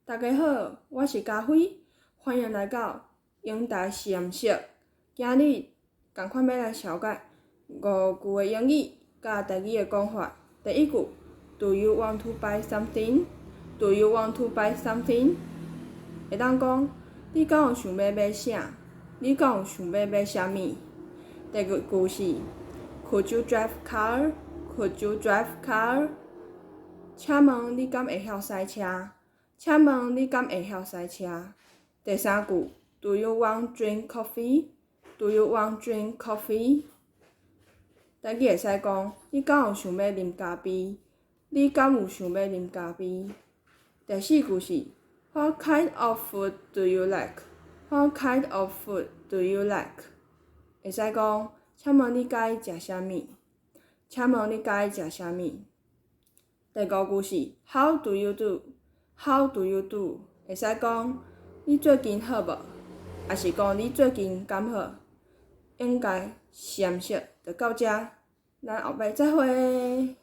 大家好，我是佳慧，歡迎來到英台實驗室。今日仝款欲來紹介五句的英語佮台語的講法。第一句，Do you want to buy something? Do you want to buy something? 會當講，你敢有想欲買啥？你敢有想欲買啥物？第二句是，Could you drive car? Could you drive car? 請問你敢會曉駛車？請問你敢會曉駛車？第三句，Do you want drink coffee? Do you want drink coffee? 台語會使講，你敢有想欲啉咖啡？你敢有想欲啉咖啡？第四句是，What kind of food do you like? What kind of food do you like? 會使講，請問你佮意食啥物？請問你佮意食啥物？第五句是，How do you do? How do you do? 會使講，你最近好無？抑是講你最近敢好？應該實驗室就到遮，咱後擺再會。